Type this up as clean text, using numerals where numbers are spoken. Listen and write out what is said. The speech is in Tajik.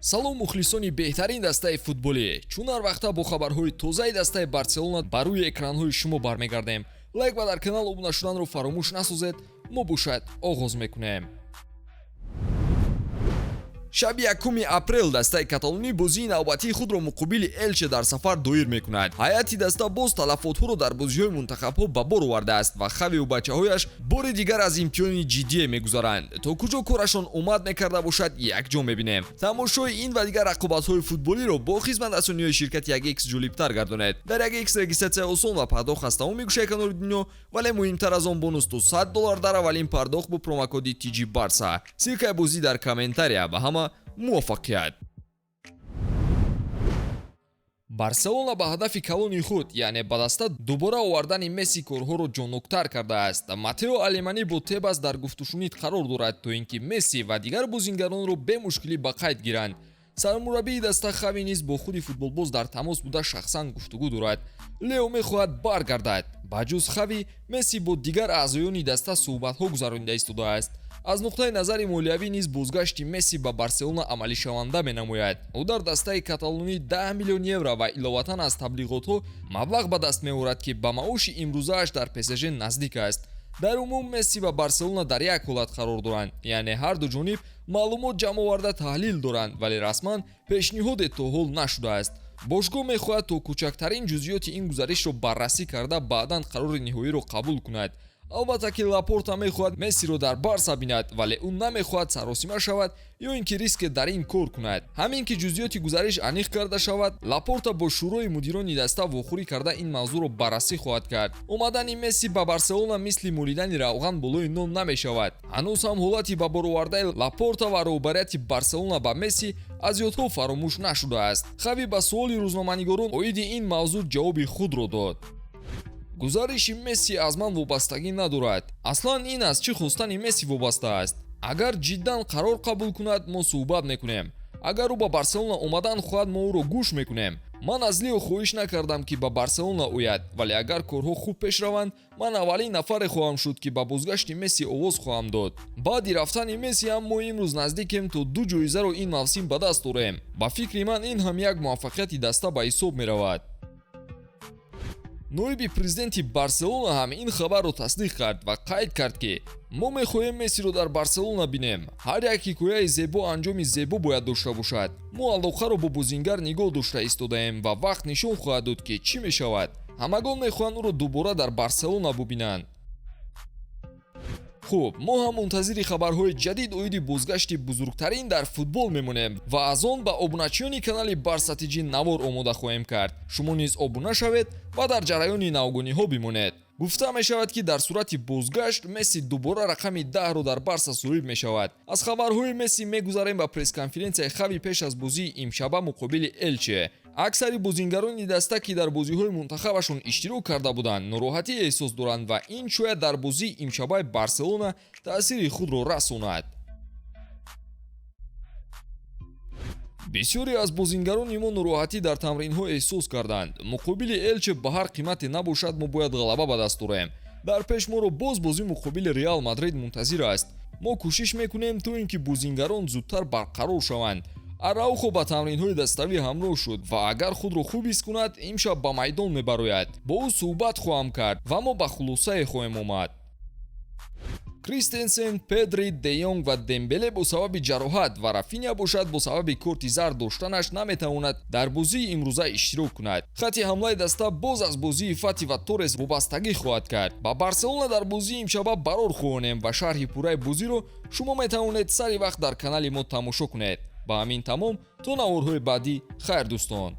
Салом, мухлисони беҳтарин дастаи футболӣ! Чун ҳар вақта бо хабарҳои тозаи дастаи Барселона ба рӯи экранҳои шумо бармегардем. Лайк ва дар канал обуна шуданро фаромӯш насозед. Мо бошад, оғоз мекунем. Шаби 1 апрел дастаи каталонӣ бозии навбатии худро муқобили Элче дар сафар доир мекунад. Ҳайати даста боз талафотҳоро дар бозиҳои мунтахабҳо ба бор овардааст ва Хавиу бачаҳояш бори дигар аз имтиҳони ҷиддие мегузаранд. То куҷо корашон омад мекарда бошад, якҷо мебинем. Тамошои ин ва дигар рақобатҳои футболиро бо хизматрасониҳои ширкати 1X ҷолибтар гардонед. Дар 1X регистратсия осон ва пардохт аз тамоми гӯшаи канори дунё, вале муҳимтар аз он, бонус то 100 доллар дар аввалин пардохт бо промокоди TG Барса. Ссылкаи бозӣ дар комментария. Ба ҳама муваффақият! Барселона ба ҳадафи калони худ, яъне ба даста дубора овардани Месси, корҳоро ҷонноктар кардааст. Матео Алемани бо Тебас дар гуфтушунид қарор дорад, то ин ки Месси ва дигар бозингаронро бемушкилӣ ба қайд гиранд. Сармураббии даста Хави низ бо худи футболбоз дар тамос буда, шахсан гуфтугӯ дорад. Лео мехоҳад баргардад. Ба ҷуз Хави, Месси бо дигар аъзоёни даста суҳбатҳо гузаронида истодааст. Аз нуқтаи назари молиявӣ низ бозгашти Месси ба Барселона амалишаванда менамояд. Ӯ дар дастаи каталонӣ 10 миллион евро ва иловатан аз таблиғотҳо маблағ ба даст меорад, ки ба маоши имрӯзааш дар ПСЖ наздик аст. Дар умум, Месси ва Барселона дар як ҳолат қарор доранд, яъне ҳар ду ҷониб маълумот ҷамъ оварда, таҳлил доранд, вале расман пешниҳоде то ҳол нашудааст. Бошгоҳ мехоҳад то кӯчактарин ҷузъиёти ин гузаришро баррасӣ карда, баъдан қарори ниҳоиро қабул кунад. Албатта ки Лапорта мехоҳад Мессиро дар Барса бинад, вале ӯ намехоҳад саросима шавад ё ин ки риске дар ин кор кунад. Ҳамин ки ҷузъиёти гузариш аниқ карда шавад, Лапорта бо шӯрои мудирони даста вохӯрӣ карда, ин мавзӯъро баррасӣ хоҳад кард. Омадани Месси ба Барселона мисли молидани равған болои нон намешавад. Ҳанӯз ҳам ҳолати ба боровардаи Лапорта ва роҳбарияти Барселона ба Месси аз ёдҳо фаромӯш нашудааст. Хави ба суоли рӯзноманигорон оиди ин мавзӯъ ҷавоби худро дод: «Гузариши Месси аз ман вобастагӣ надорад. Аслан ин аз чӣ хостани Месси вобаста аст. Агар ҷиддан қарор қабул кунад, мо суҳбат мекунем. Агар ӯ ба Барселона омадан хоҳад, мо ӯро гӯш мекунем. Ман аз Лео хоҳиш накардам, ки ба Барселона ояд, вале агар корҳо хуб пеш раванд, ман аввалин нафаре хоҳам шуд, ки ба бозгашти Месси овоз хоҳам дод. Баъди рафтани Месси ҳам мо имрӯз наздикем, то ду ҷоизаро ин мавсим ба даст орем. Ба фикри ман, ин ҳам як муваффақияти даста ба ҳисоб меравад». Ноиби президенти Барселона ҳам ин хабарро тасдиқ кард ва қайд кард, ки мо мехоҳем Мессиро дар Барселона бинем. Ҳар як ҳикояи зебо анҷоми зебо бояд дошта бошад. Мо алоқаро бо бозингар нигоҳ дошта истодаем ва вақт нишон хоҳад дод, ки чӣ мешавад. Ҳамагон мехоҳанд ӯро дубора дар Барселона бубинанд. Хуб, мо ҳам мунтазири хабарҳои ҷадид оиди бозгашти бузургтарин дар футбол мемонем ва аз он ба обуначиёни канали Барса ТЖ навор омода хоҳем кард. Шумо низ обуна шавед ва дар ҷараёни навгониҳо бимонед. Гуфта мешавад, ки дар сурати бозгашт Месси дубора рақами 10-ро дар Барса соҳиб мешавад. Аз хабарҳои Месси мегузарем ба пресс-конференсияи Хави пеш аз бозии имшаба муқобили Элче. Аксари бозингарони даста, ки дар бозиҳои мунтахабашон иштирок карда буданд, нороҳатӣ эҳсос доранд ва ин шояд дар бозии имшабаи Барселона таъсири худро расонад. Бисёре аз бозингарони мо нороҳатӣ дар тамринҳо эҳсос карданд. Муқобили Элче ба ҳар қимате набошад, мо бояд ғалаба ба даст орем. Дар пеш моро боз бозӣ муқобили Реал Мадрид мунтазир аст. Мо кӯшиш мекунем, то ин ки бозингарон зудтар барқарор шаванд. Араухо ба тамринҳои даставӣ ҳамроҳ шуд ва агар худро хуб ҳис кунад, имшаб ба майдон мебарояд. Бо ӯ суҳбат хоҳам кард ва мо ба хулосае хоҳем омад. Кристенсен, Педри, Де Йонг ва Дембеле бо сабаби ҷароҳат ва Рафиня бошад, бо сабаби корти зард доштанаш наметавонад дар бозии имрӯза иштирок кунад. Хатти ҳамлаи даста боз аз бозии Фати ва Торрес вобастагӣ хоҳад кард. Ба Барселона дар бозии имшаба барор хоҳонем ва шарҳи пурраи бозиро шумо метавонед сари вақт дар канали мо тамошо кунед. Ба ҳамин тамом, то наворҳои баъдӣ, хайр, дӯстон.